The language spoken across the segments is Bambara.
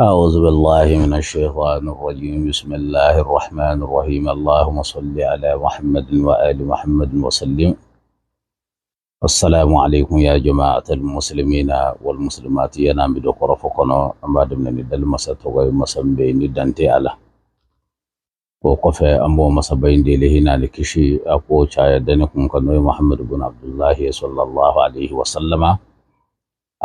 أعوذ بالله من الشيطان الرجيم. بسم الله الرحمن الرحيم. اللهم صل على محمد وآل محمد وسلم. السلام عليكم يا جماعة المسلمين والمسلمات. ينام بدو فكنا أما دمنا ندل مسا توغي مسا بين دانتي على o kɔfɛ an b'o masaba in deli hinɛ ni kisi a k'o caya dani kun kan, n'o ye Muhammadu bin Abdullahi sallallahu alaihi wa sallama,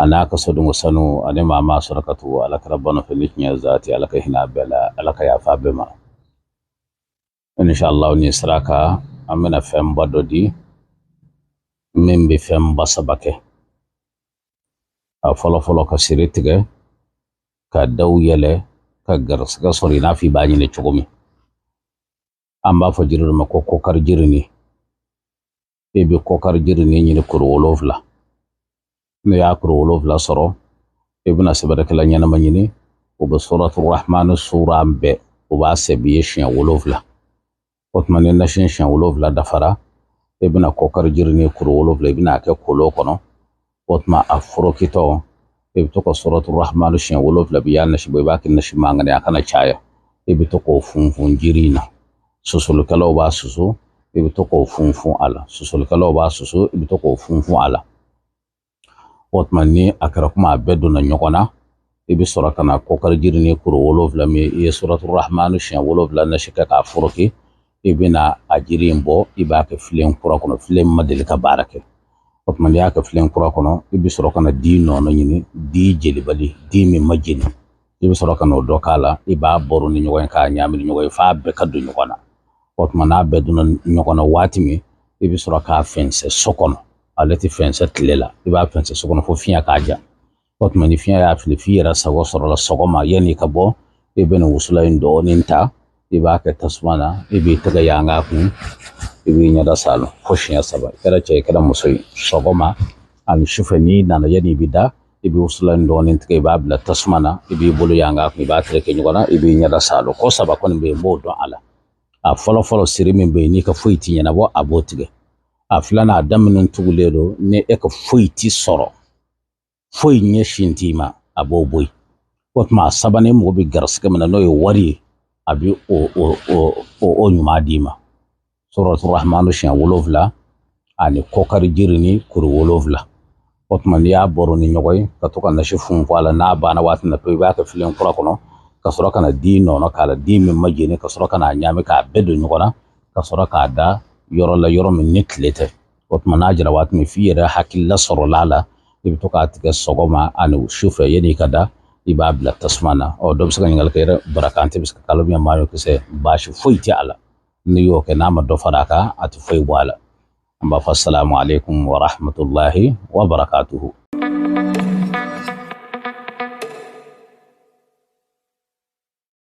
a n'a ka sodungo sanu ani maa maa sɔrɔ ka tugu Ala kɛra bano fɛ ni tiɲɛ zati. Ala ka hinɛ bɛɛ la, Ala ka yafa bɛɛ ma, inshallah. Ni sira kan, an bɛna fɛnba dɔ di min bɛ fɛnba saba kɛ. A fɔlɔ fɔlɔ, ka siri tigɛ, ka daw yɛlɛ, ka garisigɛ sɔrɔ i n'a fɔ i b'a ɲini cogo min. An b'a fɔ jiri dɔ ma ko kɔkari jirini. I bɛ kɔkari jirini ɲini kuru 7. N'i y'a kuru 7 sɔrɔ, i bɛna sɛbɛnnikɛla ɲɛnama ɲini. O bɛ suratu Rahmani sura bɛɛ, o b'a sɛbɛn i ye siɲɛ 7. O tuma, ni nasi siɲɛ 7 dafara, i bɛna kɔkari jirini kuru 7, i bɛna a kɛ kolon kɔnɔ. O tuma, a forokitɔ, i bɛ to ka suratu Rahmani siɲɛ 7 bi y'a nasi bɔ. I b'a kɛ nasi mankan ye, a kana caya. I bɛ to k'o funfun jiri in na. Susulikɛlaw b'a susu, i bɛ to k'o funfun a la. Susulikɛlaw b'a susu, i bɛ to k'o funfun a la. O tuma, ni a kɛra komi a bɛɛ donna ɲɔgɔn na, i bɛ sɔrɔ ka na kɔkari jirini kuru 7 min i ye suratu Rahmani siɲɛ 7 nasi kɛ k'a foroki, i bɛna a jiri in bɔ, i b'a kɛ filen kura kɔnɔ, filen ma deli ka baara kɛ. O tuma, n'i y'a kɛ filen kura kɔnɔ, i bɛ sɔrɔ ka na di nɔnɔ ɲini, di jelibali, di min ma jeni. I bɛ sɔrɔ ka n'o dɔ k'a la. I b'a baro ni ɲɔgɔn ye k'a ɲagami ni ɲɔgɔn ye f'a bɛɛ ka don ɲɔgɔn na. O tuma, n'a bɛɛ donna ɲɔgɔn na waati min, i bɛ sɔrɔ k'a fɛnsɛ so kɔnɔ. Ale tɛ fɛnsɛ tile la, i b'a fɛnsɛ so kɔnɔ fo fiɲɛ k'a ja. O tuma, ni fiɲɛ y'a fili f'i yɛrɛ sago sɔrɔla sɔgɔma, yanni i ka bɔ, i bɛ nin wusulan in dɔɔnin ta, i b'a kɛ tasuma na, i b'i tɛgɛ yanga a kun, i b'i ɲɛda salo fo siɲɛ 3. I kɛra cɛ ye, i kɛra muso ye, sɔgɔma ani sufɛ, n'i nana, yanni i bɛ da, i bɛ wusulan in dɔɔnin tigɛ, i b'a bila tasuma na, i b'i bolo yanga a kun, i b'a tereke ɲɔgɔn na, i b'i ɲɛda salo ko 3 kɔni bɛ yen. N b'o dɔn a la. A fɔlɔ fɔlɔ, siri min bɛ yen n'i ka foyi ti ɲɛnabɔ, a b'o tigɛ. A filanan, a daminɛ tugulen don ni e ka foyi ti sɔrɔ, foyi ɲɛsin t'i ma, a b'o bɔ yen. O tuma, a sabanan, mɔgɔ bɛ garisigɛ min na, n'o ye wari ye, a bɛ o o o o o ɲuman d'i ma. Suratu Rahmanu siɲɛ 7 ani kɔkari jirini kuru 7. O tuma, n'i y'a baro ni ɲɔgɔn ye ka to ka nasi funfun a la, n'a banna waati min na pewu, i b'a kɛ filen kura kɔnɔ ka sɔrɔ ka na di nɔnɔ k'a la, di min ma jeni, ka sɔrɔ ka n'a ɲagami k'a bɛɛ don ɲɔgɔn na, ka sɔrɔ k'a da yɔrɔ la, yɔrɔ min ni tile tɛ. O tuma, n'a jara waati min, f'i yɛrɛ hakilila sɔrɔla a la, i bɛ to k'a tigɛ sɔgɔma ani sufɛ, yanni i ka da, i b'a bila tasuma na. Ɔ, dɔ bɛ se ka ɲininkali kɛ yɛrɛ, barakante bɛ se ka k'a la maayo kisɛ, baasi foyi tɛ a la. N'i y'o kɛ, n'a ma dɔ fara a kan, a tɛ foyi bɔ a la. An b'a fɔ salamu aleykum wa rahmatulahi wa barakatuhu.